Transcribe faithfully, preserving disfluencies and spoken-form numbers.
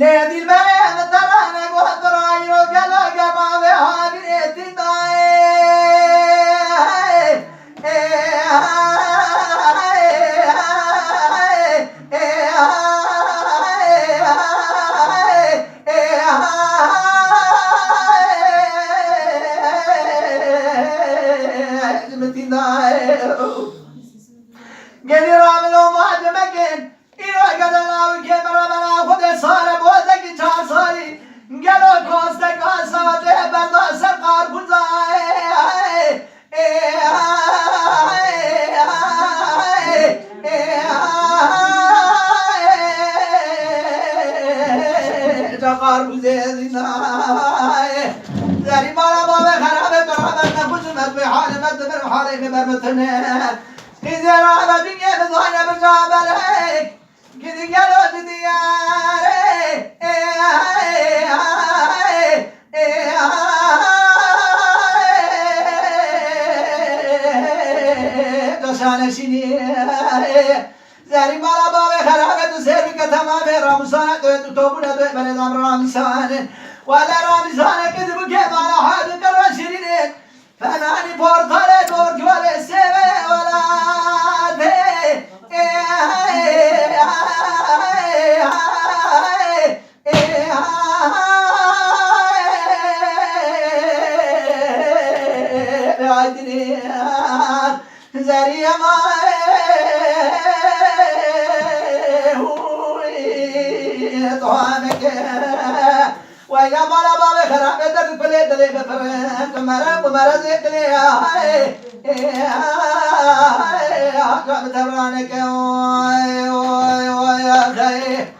Lê dîlberê min te rane got, rayîro gelo gema vê havînê tî dayê. Gelî ramilo ma dimekin, îro gede lawikê min re bela xwe de sare bo zekî çar salî. Gelo kostek asatê berda ser qarpûzayê. Ca qarpûzê zînayê. Zerî mala bavê xerabe tu rabe me kuzim ez bê halê me dibir halê me bermitine. Îzê rabe dingê bizane bir ca belek. Gidi gelo di diyare. Doşane şînî. Zerî mala bavê xerabe tu sêr bike temamê ramûsane tu tu tobûne tu berê dam ramîsane. Wele ramîsane ki dibû kê mala hadi qirra şirîne. Fenanî portalê dorgolê sêvê welatê. Zerî ema hûyî tohaneke. Weyla mala bavê xerabe der kulê dilê bipirin. Kumere kumere zê dilê ay. Haka bi tevraneke oy oy oy axey.